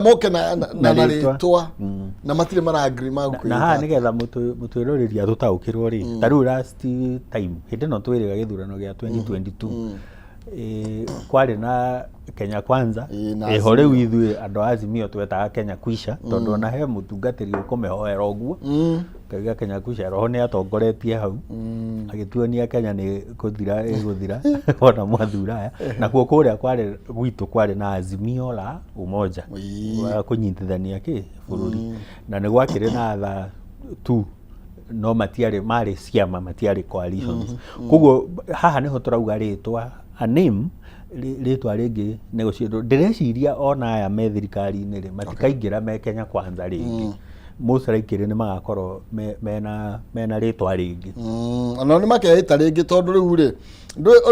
Moke na na na rĩtwa. Rĩtwa na matirĩ mara-agree Na magũkwĩra haha nĩgetha mũtwĩroreri atũtaũkĩrwo rĩ, ta rĩu last time hĩndĩ ĩno twĩrĩga gĩthurano gĩa 2022, kwarĩ na Kenya Kwanza. Ĩ, na ĩho rĩu ithuĩ andũ a Azimio twetaga Kenya Kwisha, tondũ ona he mũtungatĩri ũkũmĩhoera ũguo kauga Kenya Kwisha. Roho nĩ atongoretie hau agĩtuonia Kenya nĩ kũthira ĩgũthira ona mwathura aya. Nakuo kũrĩa kwarĩ gwitũ kwarĩ na Azimio la Umoja wa kũnyitithania kĩ bũrũri, na nĩ gwakĩrĩ na other two, no matiarĩ marĩ ciama, matiarĩ coalitions. Koguo haha nĩho tũrauga rĩtwa, a name, rĩtwa rĩngĩ negotiate. Ndĩreciria ona aya me thirikari-inĩ rĩ, matikaingĩra me Kenya Kwanza rĩngĩ, most likely nĩ magakorwo mena rĩtwa rĩngĩ. Ona nĩ makeĩta rĩngĩ, tondũ rĩu rĩ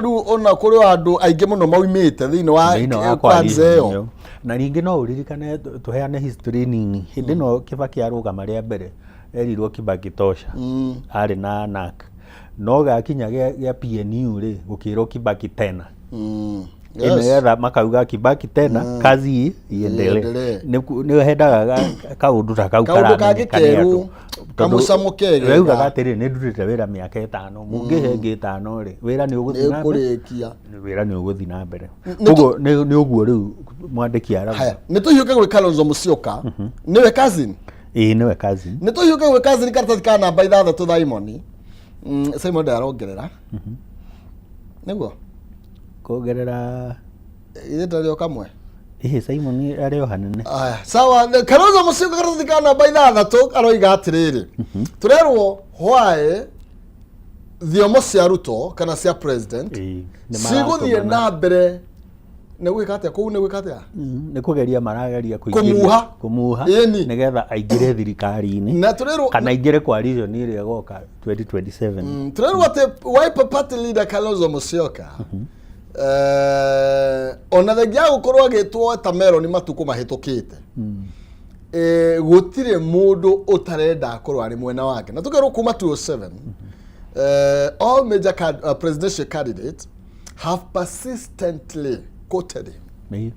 rĩu ona kũrĩ andũ aingĩ mũno maumĩte thĩinĩ wa thĩinĩ wa Kwanza coalition ĩyo. Ĩyo. Na ningĩ no ũririkane tũheane history nini. Hĩndĩ ĩno Kibaki arũgama rĩa mbere, erirwo "Kibaki tosha", arĩ na NARC, no gakinya gĩa PNU rĩ, gũkĩrwo "Kibaki tena". Nĩgetha makauga "Kibaki tena, kazi iendelee". Iendelee. Nĩ hendaga kaũndũ ta kau Kaũndũ kangĩ karamenyeka nĩ kerũ, andũ. Tondũ kamũcamo kegega. Raugaga atĩrĩ, nĩ ndutĩte wĩra mĩaka 5, mũngĩhe ĩngĩ 5 rĩ, wĩra nĩ ũgũthiĩ na mbere. Nĩ kũrĩkia. Wĩra nĩ ũgũthiĩ na mbere. Koguo nĩ ũguo rĩu mwandĩki arauga. Haya, nĩ tũhiũke gwĩ Kalonzo Musyoka, nĩwe cousin. Ĩĩ, nĩwe cousin. Nĩ tũhiũke gwĩ cousin, karatathi ka namba 6, Simon. Simon ndarongerera nĩguo. Kuongerera? Ĩrĩtwa rĩo kamwe. Ĩhĩ, Simon arĩ o hanene. Aya, sawa. Kalonzo Musyoka, karatathi ka namba 6, aroiga atĩrĩrĩ, tũrerwo why thiomo cia Ruto kana cia president Ĩĩ, nĩ cigũthiĩ maratũmana. na mbere. Nĩ gwĩka atĩa kũu? Nĩ gwĩka atĩa? Nĩ kũgeria marageria Kũmuha. kũmuha Ĩni. nĩgetha aingĩre thirikari-inĩ Na tũrerwo kana aingĩre coalition ĩrĩa ĩgoka 2027. Tũrerwo atĩ Wiper Party leader Kalonzo Musyoka, ona thengia ya gũkorwo agĩtwo watermelon matukũ mahĩtũkĩte, gũtirĩ mũndũ ũtarenda akorwo arĩ mwena wake. Na tũkerwo kuma 207, all major presidential candidates have persistently quoted him.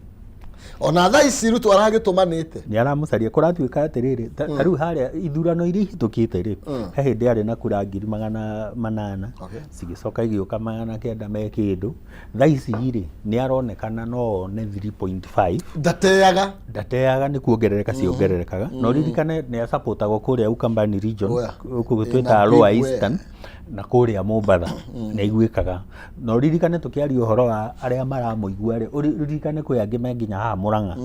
Ona thaa ici Ruto aragĩtũmanĩte. Nĩ aramũcaria. Kũratuĩka atĩrĩrĩ, ta rĩu harĩa ithurano iria ihĩtũkĩte rĩ, he hĩndĩ arĩ na kura 800,000, cigĩcoka igĩũka 900 me kĩndũ. Thaa ici rĩ, nĩ aronekana no one 3.5. Ndateaga. Ndateaga, nĩ kuongerereka ciongererekaga. Na ũririkane nĩ asapotagwo kũrĩa Ukambani region, gũkũ Ĩna twĩtaga Lower big way. Eastern, na kũrĩa Mombatha nĩ aiguĩkaga. Na ũririkane tũkĩaria ũhoro wa arĩa maramũigua rĩ, ũririkane kwĩ angĩ me nginya haha Mũrang'a,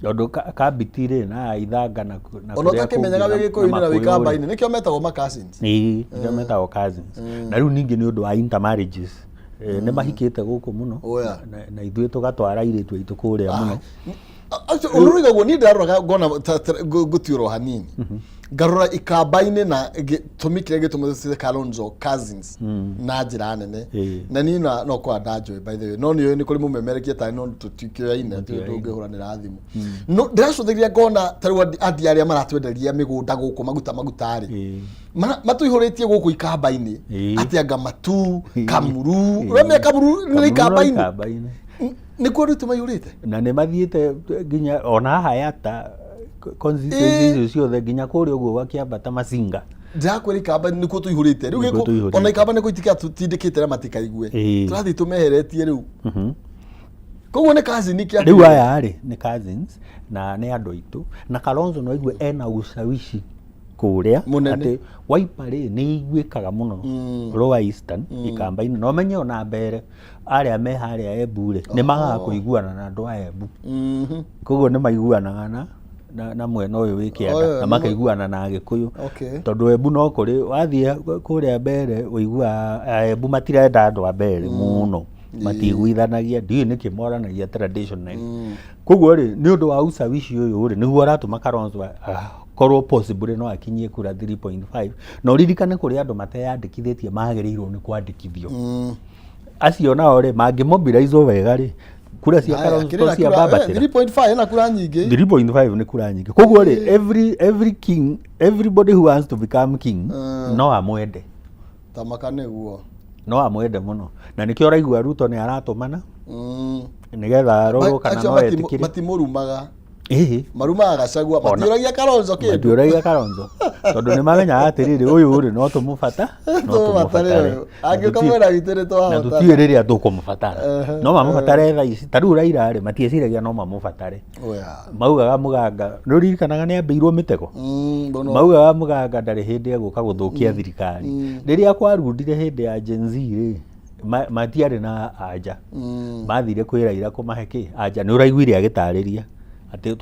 tondũ Kambiti rĩ na Ithanga na Ona kũrĩa ũtakĩmenyaga kũngĩ wĩ Gĩkũyũ-inĩ na Makũyũ rĩ. Wĩkamba-inĩ, nĩkĩo metagwo ma cousins. Ĩĩ, nĩkĩo metagwo cousins. Na rĩu ningĩ nĩ ũndũ wa intermarriages, nĩ mahikĩte gũkũ mũno, na ithuĩ tũgatwara airĩtu aitũ kũrĩa mũno. Acio ũrũiga guo niĩ ndĩraroraga ngona ngũtiũrwo hanini, ngarora Ikamba-inĩ na gĩtũmi kĩrĩa gĩtũmĩte Kalonzo cousins na njĩra nene. Na niĩ na no kwa ndanjũĩ, by the way, no nĩ nĩ kũrĩ mũmemerekia tarĩ, no tũtikĩoyaine, tũngĩhũranĩra thimũ. No ndĩracũthĩrĩria ngona ta rĩu andi arĩa maratwenderia mĩgũnda gũkũ maguta maguta rĩ, matũihũrĩtie gũkũ Ikamba-inĩ. Atĩ anga Matu Kamuru, ũramenya Kamuru nĩ Kamuru no Ikamba-inĩ. Ikamba-inĩ. Nĩkuo rĩu tũmaihũrĩte. Na nĩ mathiĩte nginya ona haha Yata constituency icio ciothe, nginya kũrĩa ũguo gwakĩambata Masinga. Ndĩrakwĩra Ikamba nĩkuo tũihũrĩte rĩu. Nĩkuo tũihũrĩte. Ona Ikamba nĩkuo itikatũtindĩkĩte na matikaigue. Tũrathiĩ tũmeheretie rĩu. Koguo nĩ cousin kĩa Rĩu aya rĩ nĩ cousins na nĩ andũ aitũ, na Kalonzo no aigue ena ushawishi kũrĩa. Mũnene. Atĩ Wiper rĩ nĩ iguĩkaga mũno Lower Eastern, Ikamba-inĩ, na ũmenye ona mbere arĩa me harĩa Embu rĩ, nĩ magaga kũiguana na andũ a Embu. Koguo nĩ maiguanaga na mwena ũyũ wĩ kĩanda Oyo, na makaiguana na Agĩkũyũ, tondũ Embu no kũrĩ wathiĩ kũrĩa mbere ũiguaga Embu matirenda andũ a mbere mũno, matiguithanagia, ndiũĩ nĩkĩ moranagia traditionally. Koguo rĩ, nĩ ũndũ wa ushawishi ũyũ rĩ, nĩguo ũratũma Kalonzo akorwo possibly no akinyie kura 3.5. Na ũririkane kũrĩ andũ mateyandĩkithĩtie magĩrĩirwo nĩ kwandĩkithio. Acio nao rĩ, mangĩmobilizwo wega rĩ, kura cia Haya, Kalonzo kĩrĩra to cia bambatĩra. 3.5 ĩna kura nyingĩ. 3.5 nĩ kura nyingĩ. Koguo rĩ, every king, everybody who wants to become king no amwende. Tamaka nĩguo. No amwende mũno, na nĩkĩo ũraigua Ruto nĩ aratũmana nĩgetha arorwo kana Acio no etĩkĩre. Matimũrumaga. Marumaga Gachagua, matiũragia Kalonzo kĩndũ. Matiũragia Kalonzo tondũ nĩ mamenyaga atĩrĩrĩ, ũyũ rĩ, no tũmũbata, no tũmũbatare tũmũbatare. Ũyũ angĩũka mwena witũ nĩ na twahotana. Tũtiũĩ rĩrĩa tũkũmũbatara. No mamũbatare thaa ici. Ta rĩu Raila rĩ, matieciragia no mamũbatare. Oya. Maugaga mũganga, nĩ ũririkanaga nĩ ambĩirwo mĩtego? Mũno. Maugaga mũganga ndarĩ hĩndĩ egũka gũthũkia thirikari. Rĩrĩa kwarundire hĩndĩ ya Gen Z rĩ, matiarĩ na anja. Mathire kwĩ Raila kũmahe kĩ anja. Nĩ ũraiguire agĩtarĩria atĩ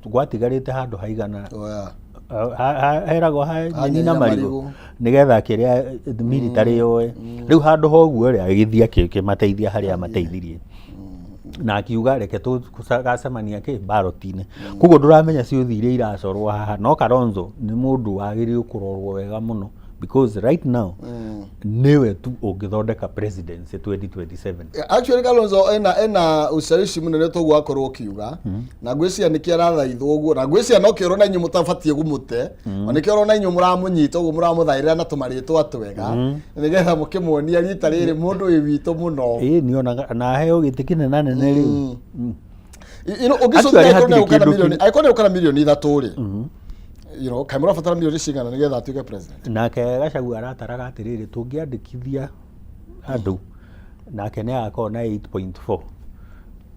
gwatigarĩte handũ haigana Oya. Heragwo ha Ha nyeni nyeni na na marigũ marigũ. nĩgetha kĩrĩa military yoe. Rĩu handũ ha ũguo rĩ, agĩgĩthiĩ akĩmateithia harĩa amateithirie na akiuga reke tũgacemania kĩ ballot-inĩ. Koguo ndũramenya ciũthi iria iracorwo haha, no Kalonzo nĩ mũndũ wagĩrĩirwo kũrorwo wega mũno because right now nĩwe tu ũngĩthondeka presidency 2027. Actually, Kalonzo ena ushawishi munene toguo akorwo ũkiuga, na ngwĩciria nĩkĩo arathaithwo ũguo, na ngwĩciria no kĩo ũrona inyuĩ mũtabatiĩ gũmũte, o nĩkĩo ũrona inyuĩ mũramũnyita ũguo, mũramũthaĩrĩra na tũmarĩtwa twega, nĩgetha mũkĩmuonia rita rĩrĩ mũndũ wĩ witũ mũno. Ĩĩ, nĩonaga na aheo gĩtĩ kĩnena nene rĩu. You know, ũngĩcũthĩrĩria Actually, angĩkorwo hatirĩ nĩegũka na kĩndũ milioni, angĩkorwo nĩegũka na 3 milioni rĩ, kaĩ mũrabatara milioni cigana nĩgetha atuĩke president? Nake Gachagua arataraga atĩrĩrĩ, tũngĩandĩkithia andũ nake nĩ agakorwo na 8.4.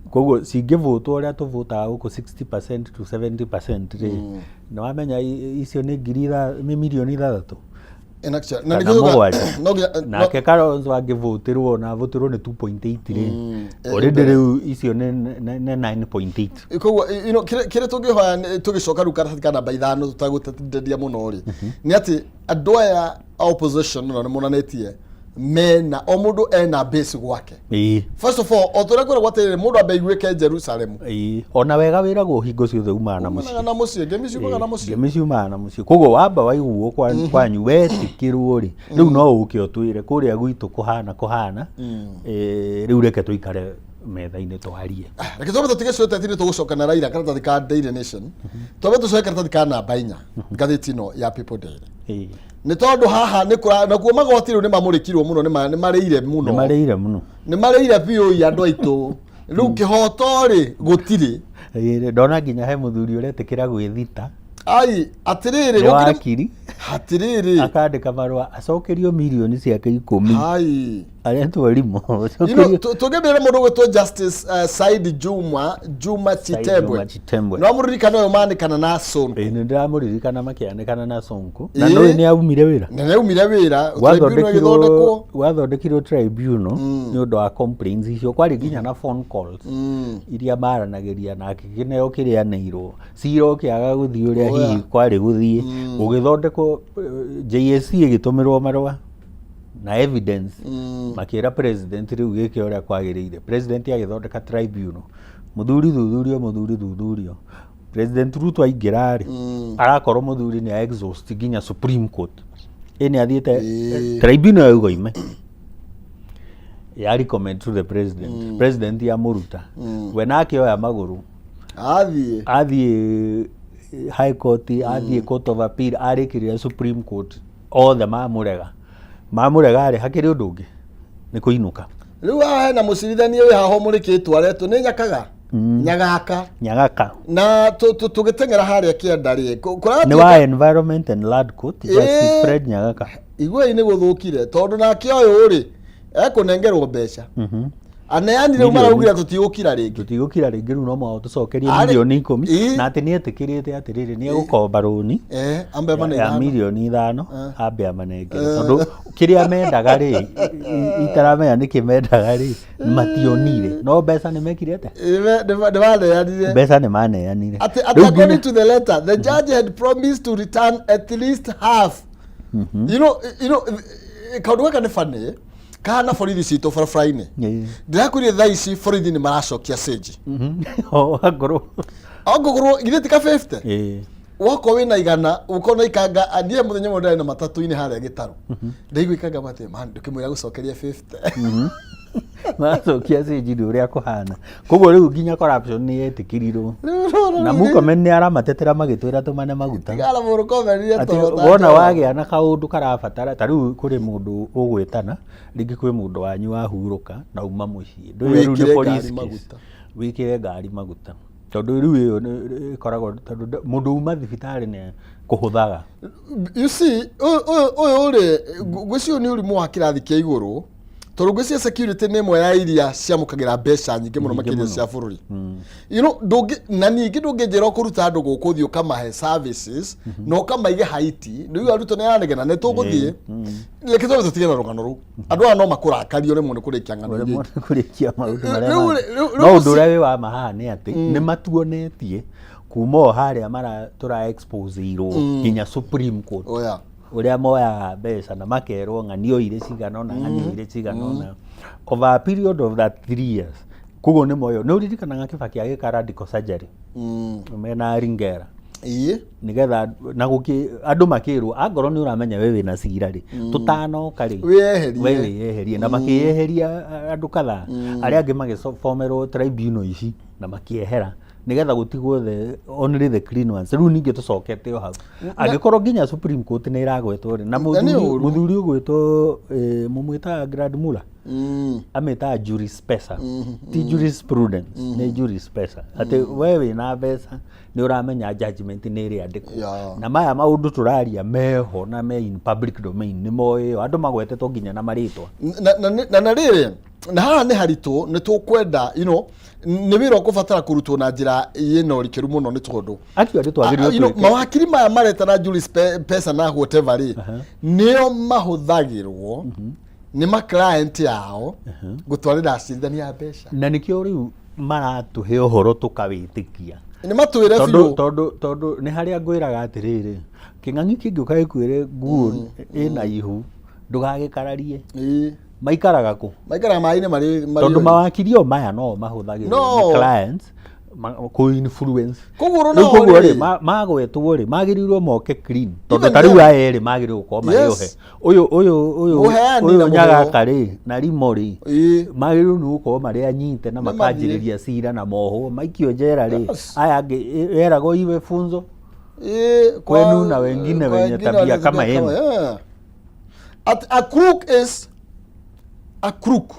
Koguo cingĩvũtwo ũrĩa tũvũtaga gũkũ, 60% to 70% rĩ, nĩ wamenya icio nĩ nĩ 6 milioni. In actual, na Kana nĩkĩo 7. No nginya Nake Kalonzo angĩvũtĩrwo na avũtĩrwo nĩ 2.8 rĩ, already rĩu icio nĩ 9.8. Koguo kĩrĩa tũngĩhoya tũgĩcoka rĩu karatathi ka namba 5 tũtagũtĩtĩria mũno rĩ, nĩ atĩ andũ aya a opposition no nĩ monanĩtie mena o mũndũ ena base gwake. First of all, o tũrĩa kwĩragwo atĩrĩrĩ, mũndũ ambe aiguĩke Jerusalem. Ĩĩ, ona wega wĩragwo hingo ciothe umaga na mũciĩ. Umanaga na mũciĩ, ngemi ciumaga na mũciĩ. Ngemi ciumaga na mũciĩ. Koguo wamba waiguo kwanyu wetĩkĩrwo rĩ, rĩu no ũke ũtwĩre kũrĩa gwitũ kũhana kũhana, rĩu reke tũikare metha-inĩ twarie. Reke twambe tũtige cio teti, nĩ tũgũcoka na Raila karatathi ka Daily Nation. Twambe tũcoke karatathi ka namba 4, ngathĩti ĩno ya People Daily, nĩ tondũ haha nĩ kũra nakuo magoti rĩu nĩ mamũrĩkirwo mũno, nĩ marĩire mũno. Nĩ marĩire mũno. Nĩ marĩire biũ i andũ aitũ. Rĩu kĩhoto rĩ, gũtirĩ. Ĩĩ, ndona nginya he mũthuri ũretĩkĩra gwĩthita. Ai, atĩrĩrĩ. Nĩ wakiri. Atĩrĩrĩ. Akandĩka marũa acokerio 10 milioni ciake. Ai. Aretwo rimũ. Tũngĩmbĩra mũndũ ũgwĩtwo Justice Said Juma Chitembwe. Juma Chitembwe. No mũririkana ũyũ manĩkana na Sonko? Ĩĩ, nĩ ndĩramũririkana makĩanĩkana na Sonko, na nũĩ nĩ aumire wĩra. Na nĩ aumire wĩra, tribunal ĩgĩthondekwo. Gwathondekirwo tribunal nĩ ũndũ wa complaints icio. Kwarĩ nginya na phone calls iria maranagĩria na akĩneo kĩrĩa aneirwo, cira ũkĩaga gũthiĩ ũrĩa hihi kwarĩ gũthiĩ. Gũgĩthondekwo JSC, ĩgĩtũmĩrwo marũa na evidence, makĩra president rĩu gĩke ũrĩa kwagĩrĩire. President agĩthondeka tribunal, mũthuri thuthurio, mũthuri thuthurio. President Ruto aingĩra rĩ, arakorwo mũthuri nĩ exhaust nginya Supreme Court. Ĩ nĩ athiĩte tribunal yauga ime ya recommend to the president. President amũruta, we nake oya magũrũ. Athiĩ. Athiĩ High Court, athiĩ Court of Appeal, arĩkĩrĩra Supreme Court. Othe mamũrega. Mamũrega rĩ, hakĩrĩ ũndũ ũngĩ nĩ kũinũka. Rĩu haha hena mũcirithania wĩ haha ũmũrĩkĩtwo, aretwo nĩ Nyakaga, Nyagaka. Nyagaka. Na tũgĩteng'era harĩa kĩanda rĩ, Nĩ wa Environment and Land Court, Justice Fred Nyagaka. Iguai, nĩ gũthũkire tondũ nake ũyũ rĩ, ekũnengerwo mbeca aneanire. Rĩu maraugire tũtigũkira rĩngĩ. Tũtigũkira rĩngĩ, rĩu no mũhaka tũcokerie 10 milioni. Na atĩ nĩ etĩkĩrĩte atĩrĩrĩ, nĩ egũkomba rũni Ambe mane ya 5. 5 milioni ambe amanengere, tondũ kĩrĩa mendaga rĩ, itaramenya nĩkĩ mendaga rĩ, mationire, no mbeca nĩ mekire atĩa? Nĩ maneanire. Mbeca nĩ maneanire. Atĩ Rĩu according to the letter, the judge had promised to return at least half. Kaũndũ gaka nĩ funny kahana borithi citũ barabara-inĩ. Ndĩrakwĩrire thaa ici borithi nĩ maracokia cĩnji. O, angorwo Ongorwo githĩ ti ka 50, wakorwo wĩna 100 ũkona ikanga. Niĩ mũthenya ũmwe ndĩrarĩ na matatũ-inĩ harĩa gĩtarũ, ndaigua ikanga matĩ man, ndũkĩmwĩra gũcokeria 50. Macokia cĩnji nĩ ũrĩa kũhana. Koguo rĩu nginya corruption nĩ yetĩkĩrirwo na Murkomen nĩ aramatetera magĩtwĩra tũmane maguta. Tigara mũrũkomenire. Atĩ wona wagĩa na kaũndũ karabatara, ta rĩu kũrĩ mũndũ ũgwĩtana rĩngĩ, kwĩ mũndũ wanyu wahurũka na uma mũciĩ, ndũĩ rĩu nĩ Wĩkĩre police ngari case. Maguta. Wĩkĩre ngari maguta. Tondũ rĩu ĩyo ĩkoragwo tondũ mũndũ uma thibitarĩ nĩ kũhũthaga. You see, ũyũ rĩ, ngwĩciria ũyũ nĩ ũrimũ wa kĩrathi kĩa igũrũ, tondũ ngwĩciria security nĩ ĩmwe ya iria ciamũkagĩra mbeca nyingĩ mũno Nyingĩ makĩria mũno. cia bũrũri. You know, ndũngĩ, na ningĩ ndũngĩnjĩra ũkũruta andũ gũkũ ũthiĩ ũkamahe services na ũkamaige Haiti, nĩ Ruto nĩ aranegena nĩ tũgũthiĩ. Reke twambe tũtige na rũgano rũu. Andũ aya no makũrakario rĩmwe nĩ kũrĩkia ng'ano iria Rĩmwe nĩ kũrĩkia maũndũ marĩa Rĩu- mangĩ. rĩu No ũndũ ũcio- ũrĩa wĩ wa ma haha nĩ atĩ nĩ matuonetie kuma o harĩa mara tũra expose-irwo nginya Supreme Court. Oh, yeah. Ũrĩa moyaga mbeca na makerwo ng'ani oire cigana ũna, ng'ani oire cigana ũna over a period of that 3 years. Koguo nĩ moyo nĩ ũririkanaga Kibaki agĩka radical surgery mena Ringera nĩgetha na gũkĩ andũ makĩrwo angorwo nĩ ũramenya we wĩna cira rĩ, tũtanoka rĩ, Wĩyeherie. We wĩyeherie. Na makĩyeheria andũ kadhaa, arĩa angĩ magĩcomerwo tribunal ici na makĩehera nĩgetha gũtigwo the only the clean ones. Rĩu ningĩ tũcokete o hau, angĩkorwo nginya Supreme Court nĩ ĩragwetwo rĩ, na Na nĩ mũthuri ũru. Mũthuri ũgwĩtwo mũmwĩtaga Grand Mula, amĩtaga juris pesa, ti jurisprudence, nĩ juris pesa, atĩ we wĩna mbeca nĩ ũramenya judgment nĩ ĩrĩandĩkwo. Na maya maũndũ tũraria meho na me in public domain, nĩ moĩyo andũ magwetetwo nginya na marĩtwa. Na rĩrĩ, na haha nĩ haritũ, nĩ tũkwenda nĩ wĩra ũkũbatara kũrutwo na njĩra ĩna ũrikĩru mũno, nĩ tondũ Actually twagĩrĩirwo twĩke mawakiri maya maretana juris pesa na whatever rĩ, nĩo mahũthagĩrwo nĩ ma client yao gũtwarĩra acirithania mbeca. Na nĩkĩo rĩu maratũhe ũhoro tũkawĩtĩkia. Nĩ matwĩre Tondũ biũ. Tondũ nĩ harĩa ngwĩraga atĩrĩrĩ, kĩng'ang'i kĩngĩũka gĩkwĩre nguo ĩna ihu, ndũgagĩkararie. Maikaraga kũ? Maikaraga maĩ-inĩ marĩ Tondũ mawakiri o maya no mahũthagĩrwo No. nĩ clients kũ influence. Koguo Rĩu nao koguo rĩ, rĩ, magwetwo rĩ, magĩrĩirwo moke clean, tondũ Even ta rĩu them. aya erĩ magĩrĩirwo gũkorwo marĩ ohe, ũyũ Mũheani ũyũ na mũheo. Nyagaka rĩ na Rimo rĩ, magĩrĩirwo nĩ gũkorwo marĩ anyite na Nĩ mathiĩ. makanjĩrĩria cira na mohwo maikio njera rĩ. Aya angĩ eragwo iwe funzo kwenu na wengine kwa wenye wengine tabia wenye kama yenu. Yeah. A crook is a crook.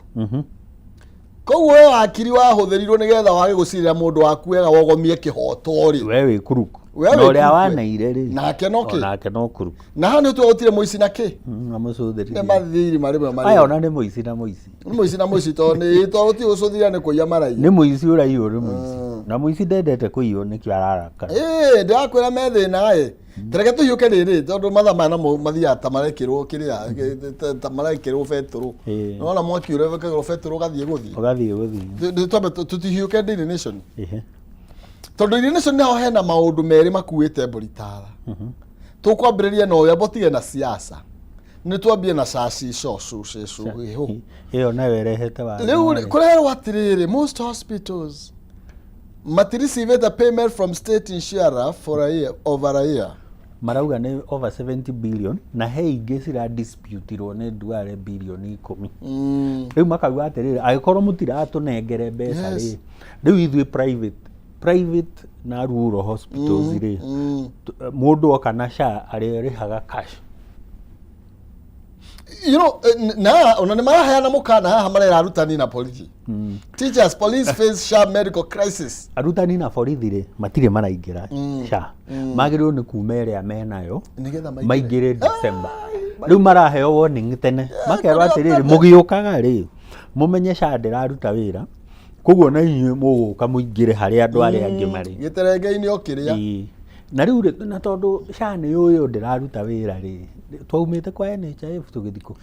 Koguo we wakiri wahũthĩrirwo nĩgetha wage gũcirĩra mũndũ waku wega, wogomie kĩhoto rĩ, we wĩ crook. We Na wĩ ũrĩa crook we. waneire rĩ, Nake no kĩ? Nake no crook. Na haha nĩ tũgũtire mũici na kĩ Na mũcũthĩrĩria. Nĩ mathiri marĩ marĩ Aya ona nĩ mũici na mũici. Nĩ mũici na mũici, tondũ nĩ tondũ ti gũcũthĩrĩria, nĩ kũiya maraiya. Nĩ mũici ũraiywo nĩ mũici, na mũici ndendete kũiywo, nĩkĩo ararakara. Ĩĩ, ndĩrakwĩra me thĩna ĩ. Tareke tũhiũke rĩrĩ, tondũ mathaa maya namo mathiaga ta marekĩrwo kĩrĩa, ta marekĩrwo betũrũ. Nĩwona mwaki ũrĩa wĩkagĩrwo betũrũ ũgathiĩ gũthiĩ. Ũgathiĩ gũthiĩ. Twambe tũtihiũke Daily Nation, tondũ Daily Nation nĩho hena maũndũ merĩ makuĩte mbũri tara. Tũkwambĩrĩria na ũyũ, amba ũtige na siasa, nĩ twambie na cacico cucicu. Ĩyo nayo ĩrehete wa Rĩu rĩ, kũrerwo atĩrĩrĩ, most hospitals matireceive a payment from state insurer for a year, over a year. Marauga nĩ over 70 billion, na he ingĩ cira disputirwo nĩ Duale bilioni 10. Rĩu makauga atĩrĩrĩ, angĩkorwo mũtiratũnengere mbeca rĩ, rĩu ithuĩ private na rural hospitals rĩ, mũndũ oka na SHA arĩrĩhaga cash. Na ona nĩ maraheana mũkana haha, marera arutani na borithi, teachers, police face sharp medical crisis. Arutani na borithi rĩ, matirĩ maraingĩra SHA, magĩrĩirwo nĩ kuma ĩrĩa menayo nĩgetha maingĩre December. Rĩu maraheo warning tene, makerwo kũrĩa atĩrĩrĩ, tene. Mũgĩũkaga rĩ, mũmenye SHA ndĩraruta wĩra, koguo na inyuĩ mũgũka mũingĩre harĩa andũ arĩa angĩ marĩ. Gĩterenge-inĩ o kĩrĩa. Ĩĩ. Na rĩu rĩ, na tondũ SHA nĩ ũyũ ndĩraruta wĩra rĩ, twaumĩte kwa NHIF tũgĩthiĩ kũ?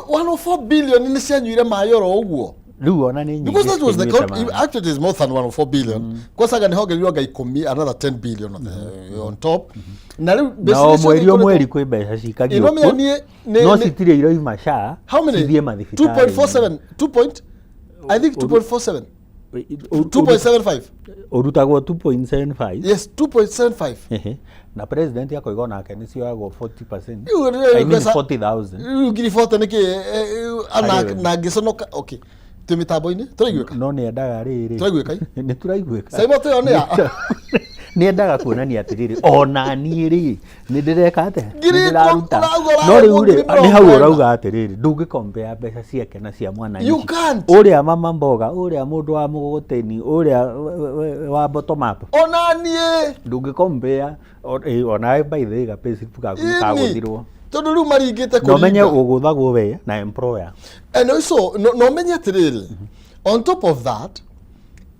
104 billion nĩ cianyuire maĩ oro ũguo. Rĩu ona nĩ nyingĩ Because that was the cikĩnyuĩte maĩ. Actually it is more than 104 billion. Kosaga nĩ hongereirwo anga 10, another 10 billion on top. Na rĩu Na o mbeca icio mweri o nĩ mweri kwĩ mbeca cikagio Ĩno kuo, menya no citirĩ iroima SHA How many? cithiĩ mathibitarĩ. 2.47, 2 point, I think 2.47, 2.75. Ũrutagwo 2.75. Yes, 2.75. Ehe. Na president akoiga onake nĩ cioyagwo 40%. Rĩu rĩu I mean mbeca 40,000. Rĩu ngiri 40 nĩ kĩ? Harĩ we. Na ngĩconoka. Okay. Twĩ mĩtambo-inĩ? Tũraiguĩka? No nĩ endaga rĩrĩ. Tũraiguĩka, ĩ? Nĩ tũraiguĩka. Saimo twĩyo nĩ ya? Nĩ endaga kuonania atĩrĩrĩ, ona niĩ rĩ, nĩ ndĩreka atĩa? Nĩ Ngiri ndĩraruta. ũrauga ũrarĩhwo No rĩu rĩ, ngiri nĩ hau 40. ũrauga atĩrĩrĩ, ndũngĩ compare mbeca ciake na cia mwananchi. You can't. Ũrĩa mama mboga, ũrĩa mũndũ wa mũgogoteni, ũrĩa wa bottom up. Ona niĩ. Ndũngĩ compare onawe by the way ga payslip gaku nĩ Ĩni. kagũthirwo. Tondũ rĩu maringĩte Na ũmenye kũringa. ũgũthagwo we na employer. And also no menye atĩrĩrĩ, on top of that,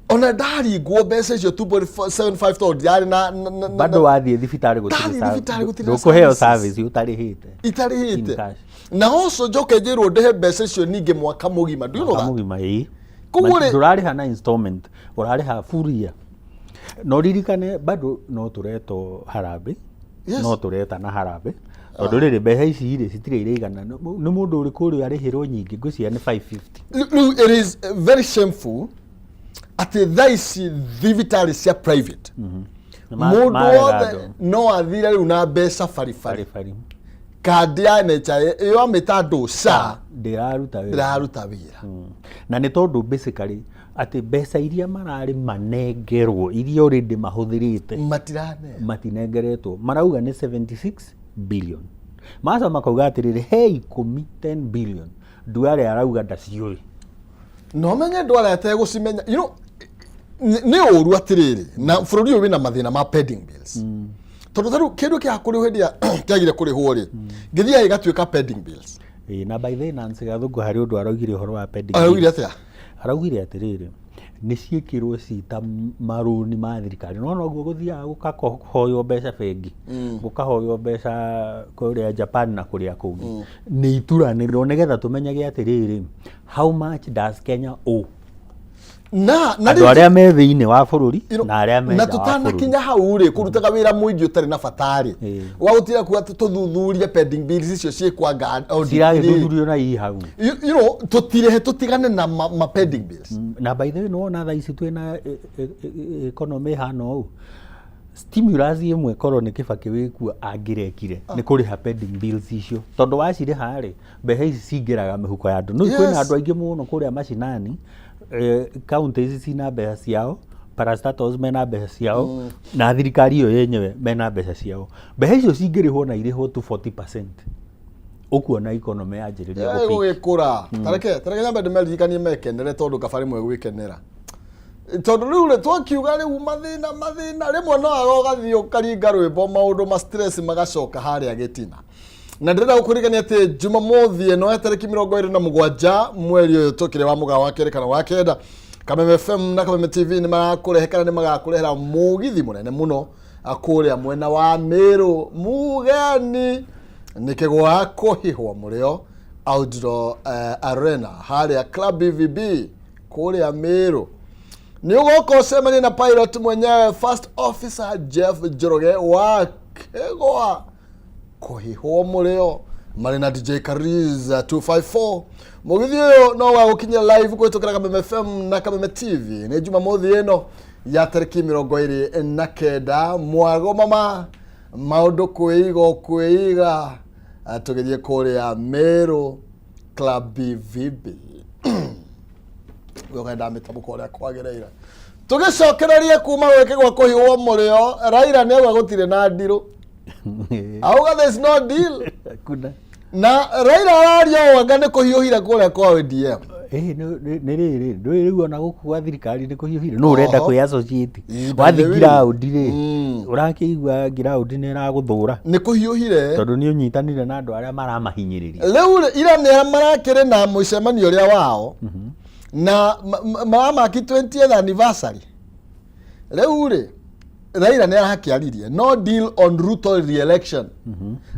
ona ndaringwo mbeca icio 2.75 tondũ ndirarĩ na Bado wathiĩ thibitarĩ gũtirĩ Ndathiĩ thibitarĩ gũtirĩ na ndũkũheo services. service ũtarĩhĩte. In Itarĩhĩte. cash. Na also njoke njĩrwo ndĩhe mbeca icio ningĩ mwaka mũgima. Do you know Mwaka that? mũgima, ĩĩ. Koguo rĩ- Ndũrarĩha na installment, ũrarĩha full year. Na ũririkane bado no tũretwo harambĩ. Yes. No tũretana harambĩ. Tondũ rĩrĩ, mbeca ici rĩ, citirĩ iraigana. Nĩ mũndũ ũrĩkũ ũrĩa arĩhĩrwo nyingĩ? Ngwĩciria nĩ 550. Rĩu it is very shameful atĩ thaa ici thibitarĩ cia private, mũndũ Marega wothe andũ. No athire rĩu na mbeca baribari. Baribari. Kandi ya NHIF ĩyo amĩta andũ SHA Ndĩraruta wĩra. Ndĩraruta wĩra. Na nĩ tondũ basically atĩ mbeca iria mararĩ manengerwo, iria already mahũthĩrĩte, matirane matinengeretwo. Marauga nĩ 76 billion, maca makauga atĩrĩrĩ, he ikũmi, 10 billion. Duale arauga ndaciũĩ. No menye andũ arĩa ategũcimenya, nĩ ũru atĩrĩrĩ, na bũrũri ũyũ wĩna mathĩna ma pending bills, tondũ ta rĩu kĩndũ kĩa kũrĩhwo hĩndĩ ĩrĩa kĩagire kũrĩhwo rĩ, gĩthiaga gĩgatuĩka pending bills. Ĩĩ, na by the way, Nancy Gathũngũ harĩ ũndũ araugire ũhoro wa pending Araugire bills. Atĩa? Araugire atĩrĩrĩ, nĩ ciĩkĩrwo cita marũni ma thirikari, no noguo gũthiaga gũkahoywo mbeca bengi, gũkahoywo mbeca kũrĩa Japan na kũrĩa kũngĩ, nĩ ituranĩrwo nĩgetha tũmenyage atĩrĩrĩ, how much does Kenya owe? Na Andũ rĩu arĩa me thĩinĩ wa bũrũri na arĩa me na nja wa bũrũri. Tũtanakinya hau rĩ, kũrutaga wĩra mũingĩ ũtarĩ na bata rĩ, wa gũtira kuga tũthuthurie pending bills icio ciĩkwanga audit rĩ. Ciragĩthuthurio na ii hau. Tũtirehe, tũtigane na ma pending bills. Na by the way, nĩwona thaa ici twĩna economy ĩhana ũũ, stimulus ĩmwe korwo nĩ Kĩbakĩ wĩkuo angĩrekire nĩ kũrĩha pending bills icio, tondũ wacirĩha rĩ, mbeca ici cingĩraga mĩhuko ya andũ. Nĩ kwĩna andũ aingĩ mũno kũrĩa macinani, county ici cina mbeca ciao, parastatals mena mbeca ciao, na thirikari ĩyo yenyewe mena mbeca ciao. Mbeca icio cingĩrĩhwo na irĩhwo tu 40%, ũkuona economy yanjĩrĩria gũpick. Gũgĩkũra. Tareke nyambe ndĩmeririkanie mekenere, tondũ kaba rĩmwe gwĩkenera, tondũ rĩu rĩ, twakiuga rĩu mathĩna mathĩna, rĩmwe no aga ũgathiĩ ũkaringa rwĩmbo, maũndũ ma stress magacoka harĩa gĩtina. Na ndĩrenda gũkũririkania atĩ Jumamothi ĩno ya tarĩki 27 mweri ũyũ tũkĩrĩ wa mũgaa wa kerĩ kana wa kenda, Kameme FM na Kameme TV nĩ marakũrehe kana nĩ magakũrehera mũgithi mũnene mũno kũrĩa mwena wa Meru. Mugeni nĩ kĩgwa kũhihwo mũrĩo outdoor arena harĩa Club BVB kũrĩa Meru. Nĩ ũgoka ũcemanie na pilot mwenyewe, First Officer Jeff Njoroge wa kĩgwa kũhihwo mũrĩo, marĩ na DJ Kariz 254. Mũgithi ũyũ no wa gũkinyia live kũhĩtũkĩra Kameme FM na Kameme TV. Nĩ Jumamothi ĩno ya tarĩki 29. Mwago mama maũndũ kwĩiga o kwĩiga. Tũgĩthiĩ kũrĩa Meru Club BVB, ũgenda mĩtamũko ũrĩa kwagĩrĩire. Tũgĩcokererie kuma gwĩke gwa kũhihwo mũrĩo, Raila nĩ auga gũtirĩ na ndirũ, auga there's no deal. Kuna. Na Raila araria o anga nĩ kũhiũhire kũrĩa kwa ODM. Ĩĩ, nĩ rĩrĩ, ndũĩ rĩu ona gũkũ gwa thirikari nĩ kũhiũhire, nũ ũrenda Oho. kwĩ associate? Ĩ, by the Wathiĩ way. ground rĩ, ũrakĩigua ground nĩ ĩragũthũra. Nĩ kũhiũhire. Tondũ nĩ ũnyitanire na andũ arĩa maramahinyĩrĩria. Rĩu rĩ, ira nĩ marakĩrĩ na mũcemanio ũrĩa wao na maramaki 20th anniversary. Rĩu rĩ, Raila nĩ arakĩaririe no deal on Ruto re-election.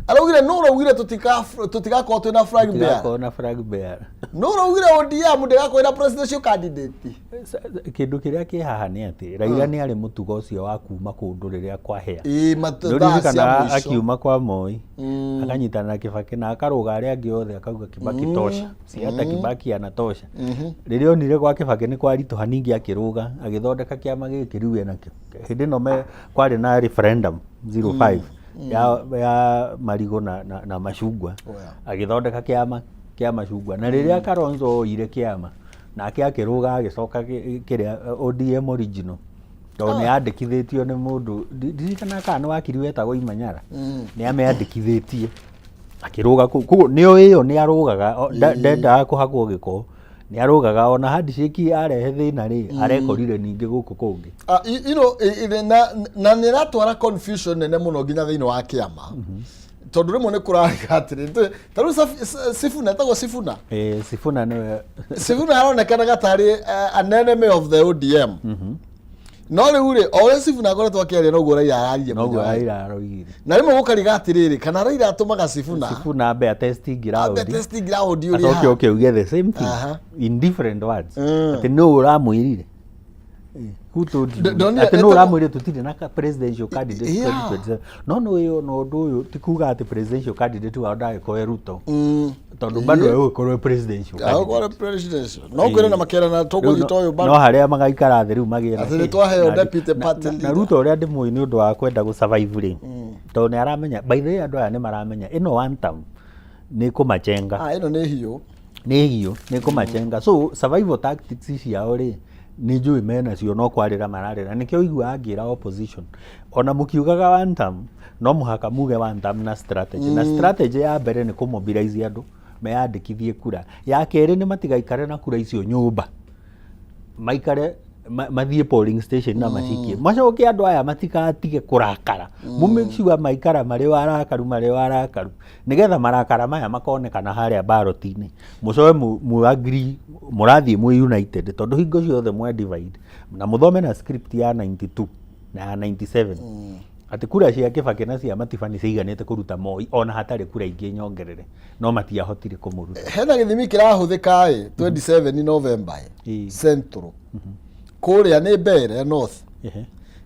Araugire no ũraugire tũtigakorwo twĩna flag bearer. Tũtigakorwo na flag bearer. No ũraugire ODM ndĩgakorwo ĩna presidential candidate. Kĩndũ kĩrĩa kĩ haha nĩ atĩ Raila nĩ arĩ mũtugo ũcio wa kuma kũndũ rĩrĩa kwahĩa. Ĩ, thaa cia Nĩũririkanaga mũico. Akiuma kwa Moi, akanyitana na Kibaki na akarũga arĩa angĩ othe, akauga Kibaki tosha, si hata Kibaki anatosha. Rĩrĩa onire gwa Kibaki nĩ kwaritũha, ningĩ akĩrũga, agĩthondeka kĩama gĩkĩ rĩu enakĩo. Hĩndĩ ĩno kwarĩ na referendum 05 ya marigũ na macungwa. Oh, yeah. Agĩthondeka kĩama kĩa macungwa, na rĩrĩa Kalonzo oire kĩama nake akĩrũga, agĩcoka kĩrĩa ODM original. Tondũ nĩ yandĩkithĩtio nĩ mũndũ, ndirikanaga kana nĩ wakiri wetagwo Imanyara, nĩ amĩandĩkithĩtie akĩrũga kũu. Koguo nĩ oĩ ĩyo nĩ arũgaga, ndendaga kũhakwo gĩko, nĩ arũgaga ona handshake arehe thĩna rĩ, arekorire ningĩ gũkũ kũngĩ. Ah, you know, na nĩ ĩratwara confusion nene mũno nginya thĩinĩ wa kĩama, tondũ rĩmwe nĩ kũrarĩga atĩrĩ, ta rĩu Sifuna, etagwo Sifuna. Eh, Sifuna nĩwe. Sifuna aronekanaga tarĩ an enemy of the ODM, no rĩu rĩ, o ũrĩa Sifuna akoretwo akĩaria, noguo Raila araria. Noguo mũthenya wa- Raila aroigire. Na rĩmwe gũkariga atĩrĩrĩ, kana Raila atũmaga Sifuna Sifuna ambe atesting ambe ground. Testing ground ũrĩa acoke oke uge the same thing in different words, atĩ nũ ũramwĩrire. Who told you? Atĩ nũ ũramwĩrire tũtirĩ na presidential candidate 2027? No nĩ ũyũ na ũndũ ũyũ ti kuga atĩ presidential candidate wao ndagĩkorwo e Ruto, tondũ bado egũgĩkorwo e presidential candidate. Agũkorwo presidential, no kwĩra na makerana Rĩu tũkũnyita ũyũ no mbaru. Harĩa magaikara thĩ rĩu magĩe na Atĩ nĩ kĩ? twaheo deputy party na leader. Ruto ũrĩa ndĩmũĩ nĩ ũndũ wa kwenda gũ survive rĩ, tondũ nĩ aramenya, by the way, andũ aya nĩ maramenya ĩno one term nĩ kũmachenga. Ah, ĩno nĩ hiũ. Nĩ hiũ, nĩ kũmachenga. So survival tactics ciao rĩ, nĩ njũĩ menacio, no kwarĩra mararĩra. Nĩkĩo ũiguaga ngĩra opposition, ona mũkiugaga one term, no mũhaka muge one term na strategy. Na strategy ya mbere nĩ kũmobilize andũ meyandĩkithie kura. Ya kerĩ nĩ matigaikare na kura icio nyũmba, maikare mathiĩ polling station na macikie. Macoke andũ aya matikatige kũrakara, mũ make sure maikara marĩ o arakaru, marĩ o arakaru, nĩgetha marakara maya makonekana harĩa ballot-inĩ. Mũcoke mu agree mũrathiĩ mwĩ united, tondũ hingo ciothe mwa divide. Na mũthome na script ya 92 na ya 97 atĩ kura cia Kĩbakĩ na cia Matiba nĩ ciaiganĩte kũruta Moi ona hatarĩ kura ingĩ nyongerere, no matiahotire kũmũruta. Hena gĩthimi kĩrahũthĩka ĩ 27 November ĩ Central kũrĩa nĩ Mbeere North,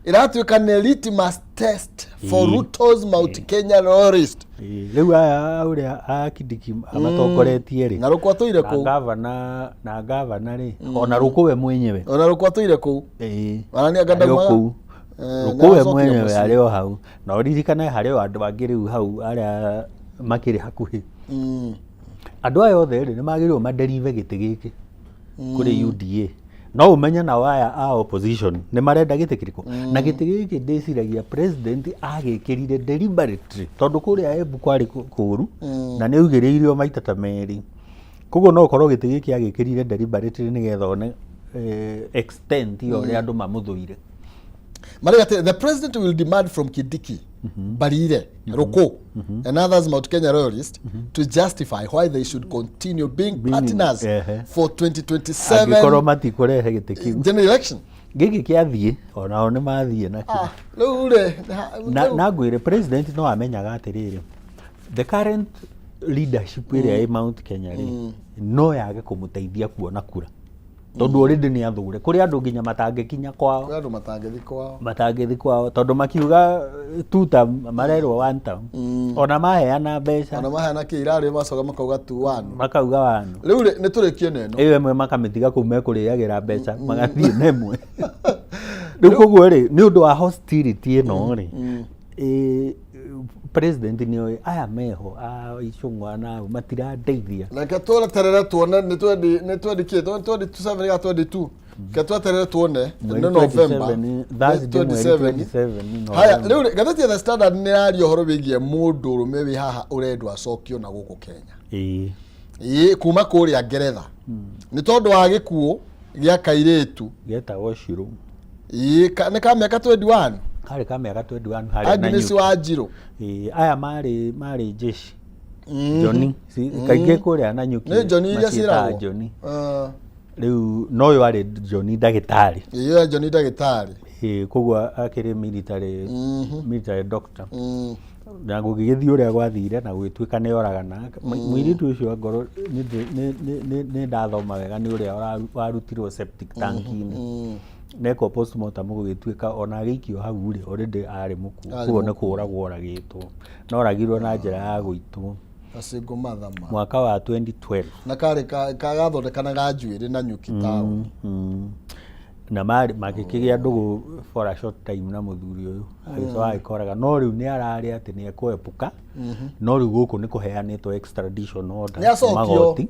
ĩratuĩka nĩ litmus test for Ruto's Mount Kenya loyalist. Ĩĩ, rĩu aya ũrĩa a Kindiki amatongoretie rĩ, na Rũkũ atũire na kũu, gavana, na gavana rĩ, ona Rũkũ we mwenyewe. Ona Rũkũ atũire kũu. Ona nĩ anga arĩ o ndaumaga. kũu. Eh, Rũkũ we nĩaracokire mwenyewe mũciĩ. arĩ o hau. Na ũririkane harĩ o andũ angĩ rĩu hau arĩa makĩrĩ hakuhĩ. Andũ aya othe rĩ, nĩ magĩrĩirwo maderive gĩtĩ gĩkĩ kũrĩ UDA. No ũmenye nao aya a opposition nĩ marenda gĩtĩ kĩrĩkũ. Na gĩtĩ gĩkĩ ndĩciragia president agĩkĩrire deliberately, tondũ kũrĩa Embu kwarĩ kũũru na nĩ augĩrĩirio maita ta merĩ. Koguo no ũkorwo gĩtĩ gĩkĩ agĩkĩrire deliberately nĩgetha one extent ya ũrĩa andũ mamũthũire. Marauga atĩ the president will demand from Kindiki, Mbarire, Ruku and others Mount Kenya loyalists to justify why they should continue being partners for 2027 angĩkorwo matikũrehe gĩtĩ kĩu general election. Gĩkĩ kĩathiĩ, onao nĩ mathiĩ nakĩo. Ah, rĩu rĩ Na, na ngwĩre, president no amenyaga atĩrĩrĩ, the current leadership ĩrĩa ĩ Mount Kenya rĩ, no yage kũmũteithia kuona kura, tondũ already nĩ athũre kũrĩ andũ nginya matangĩkinya kwao. Kwĩ andũ matangĩthi kwao. Matangĩthi kwao tondũ makiuga two term, marerwo one term. Ona maheana mbeca, ona maheana kĩ irarĩ, macoka makauga tu one. Makauga one. Rĩu rĩ, nĩ tũrĩkie na ĩno. Ĩyo ĩmwe makamĩtiga kũu mekũrĩagĩra mbeca, magathiĩ na ĩmwe rĩu. Koguo rĩ, nĩ ũndũ wa hostility ĩno rĩ, president nĩ oĩ aya meho a Icũng'wa na matirandeithia. Reke tweterere tuone nĩ 20, nĩ 20 kĩ, 27 ga 22. Reke tweterere tuone. Mweri Nĩ November. 27, Thursday, mweri 27 Haya. November. Rĩu rĩ, ngathĩti ya The Standard nĩ ĩraria ũhoro wĩgiĩ mũndũ ũrũme wĩ haha ũrendwo acokio na gũkũ Kenya. Ĩĩ, kuma kũrĩa Ngeretha nĩ tondũ wa gĩkuũ gĩa kairĩtu. Getagwo Shiro. Ĩĩ, nĩ ka mĩaka 21. Karĩ ka mĩaka 21 harĩa Agnes Nanyuki. Wanjirũ. Ĩĩ, aya marĩ jeshi Johnny. Kaingĩ kũrĩa Nanyuki Nĩ Johnny iria maciĩtaga ciĩragwo. Johnny. Ah, Rĩu no ũyũ arĩ Johnny ndagĩtarĩ. Ĩĩ, Johnny ndagĩtarĩ. Ĩĩ, koguo akĩrĩ military doctor. Na gũgĩgĩthiĩ ũrĩa gwathire na gũgĩtuĩka nĩ oragana mũirĩtu ũcio. Angorwo nĩ ndathoma wega, nĩ ũrĩa warutirwo septic tank-inĩ, nekwo postmortem, gũgĩtuĩka ona agĩikio hau rĩ, already arĩ mũkuũ. Arĩ Koguo nĩ mũkuũ. kũragwo oragĩtwo, na oragirwo na njĩra ya gũitwo. A single mother ma. Mwaka wa 2012. Na karĩ kagathondekanaga njuĩrĩ na nyuki taũni. Na marĩ magĩkĩgĩa ndũgũ for a short time na mũthuri ũyũ, agĩcoka agĩkoraga. No rĩu nĩ ararĩ atĩ nĩ ekwepuka, no rĩu gũkũ nĩ kũheanĩtwo extradition order Nĩ acokio. magoti.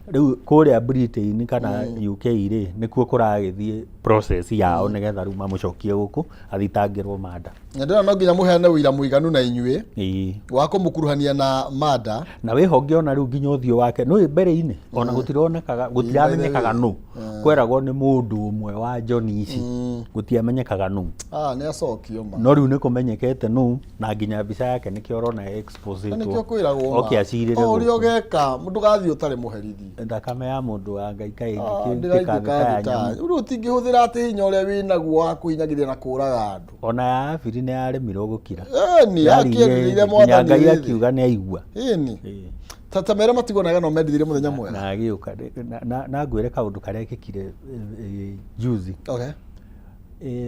Rĩu kũrĩa Britain kana UK rĩ, nĩkuo kũragĩthiĩ process yao nĩgetha rĩu mamũcokie gũkũ athitangĩrwo manda. Na ndĩrona no nginya mũheane ũira mũiganu na inyuĩ Ĩĩ. wa kũmũkuruhania na mada. Na wĩho ngĩona rĩu nginya ũthiũ wake nĩ mbere-inĩ ona gũtironekaga, gũtiramenyekaga nũ, kweragwo nĩ mũndũ ũmwe wa John ici, gũtiamenyekaga nũ. Ah, nĩ acokio ma. No rĩu nĩ kũmenyekete nũ, na nginya mbica yake nĩkĩo ũrona Na nĩkĩo kwĩragwo ma. Oke acirĩre O ũrĩa gũkũ. ũgeka, ndũgathiĩ ũtarĩ mũherithie. Thakame ya mũndũ wa Ngai kaĩ Ah, ĩngĩkĩrutĩka ndĩraitĩka thĩ ta ya thĩ ta- nyamũ. Rĩu ũtingĩhũthĩra atĩ hinya ũrĩa wĩnaguo wa kũhinyagĩrĩria na kũraga andũ. Ona ya Abiri nĩ yaremirwo gũkira. Ĩni, Yaririe akĩendire nginya mwathani Ngai wĩ thĩ. akiuga nĩ aigua. Ĩni. Ĩĩ. Ta ta mere matigwo na no mendithirie mũthenya mwega. Na agĩũka na ngwĩre kaũndũ karĩa kekire juzi. Okay.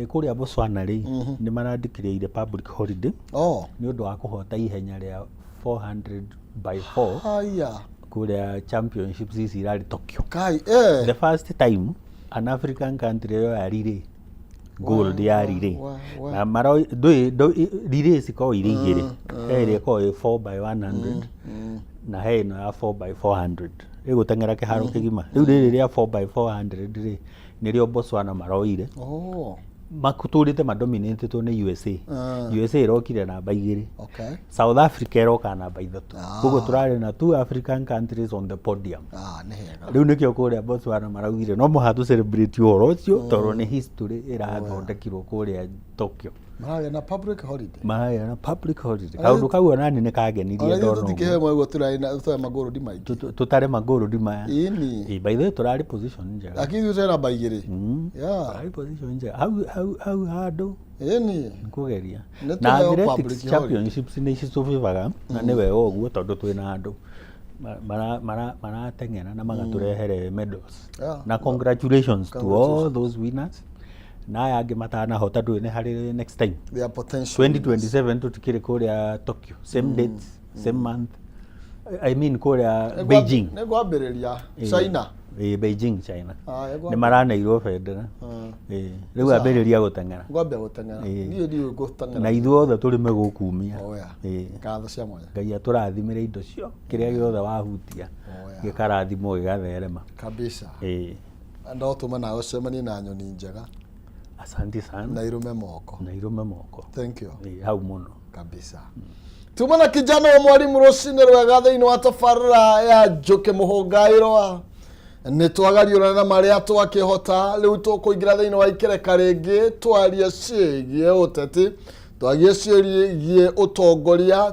Kũrĩa Botswana rĩ, nĩ maradeclare public holiday Oh. nĩ ũndũ wa kũhota ihenya rĩa 400 by 4 Haya. kũrĩa championships ici irarĩ Tokyo. Kai eh. The first time an African country yoya relay gold ya relay. wa. Na maro ndũĩ relay cikoragwo irĩ igĩrĩ. He ĩrĩa ĩkoragwo ĩ 4 by 100 na he ĩno ya 4 by 400. Ĩgũteng'era kĩharo kĩgima. Rĩu rĩrĩ rĩa 4 by 400 rĩ, nĩrĩo Botswana maroire. Oh. Matũrĩte madominatĩtwo nĩ USA. USA ĩrokire namba 2. Okay. South Africa ĩroka namba 3. Ah. Koguo tũrarĩ na two African countries on the podium. Ah, nĩ hega. Rĩu nĩkĩo kũrĩa Botswana maraugire no mũhaka tũ celebrate ũhoro ũcio tondũ nĩ history ĩrathondekirwo kũrĩa Tokyo. Maragĩa na public holiday. Maragĩa na public holiday. Kaũndũ kau onani nĩ kangenirie Ona ithuĩ ndona ũguo. tũtingĩheo ũguo tũrarĩ na tũrarĩ magũrũndi maingĩ. Tũtarĩ magũrũndi maya. Ĩni. Ĩ, by the way tũrarĩ position njega. Lakini ithuĩ tũrĩ namba 2. Yeah. Tũrarĩ position njega. Hau hau hau handũ Ĩni. nĩ kũgeria. Nĩ Na tũheo athletics public holiday. championships nĩ citũbĩbaga na nĩ wega ũguo tondũ twĩna andũ marateng'era na magatũrehere medals. Yeah. Na congratulations to all those winners. Na aya angĩ matanahota ndũĩ nĩ harĩ next time. Their potential. 2027 tũtikĩrĩ kũrĩa Tokyo. Same dates, same month. I mean kũrĩa Beijing. Nĩ ngwambĩrĩria China. Ĩ, Beijing China. Ah, Nĩ maraneirwo bendera. Ĩ, rĩu ambĩrĩria gũteng'era. Ngwambia gũteng'era. Ĩ. Niĩ ndiũĩ gũteng'era. Na ithuothe tũrĩme gũkumia. Oh, yeah. Ĩ. Ngatho cia mwanya. Ngai atũrathimĩre indo cio kĩrĩa gĩothe wahutia Oh, yeah. gĩkarathimwo gĩgatherema. Kabisa. Ĩ. No tũme nawe ũcemanie na nyoni njega Asante sana. na irume moko. Na irume moko. Thank you. Ĩ, hau mũno. Kabisa. Tuma na kijana wa mwalimu rũcinĩ rwega thĩinĩ wa tabarĩra ya Njũkĩ Mũhũngaĩrwa. Nĩ twagariũrana na marĩa twakĩhota, rĩu tũkũingĩra thĩinĩ wa ikereka rĩngĩ twarie ciĩgiĩ ũteti, twarie ciĩgiĩ ũtongoria,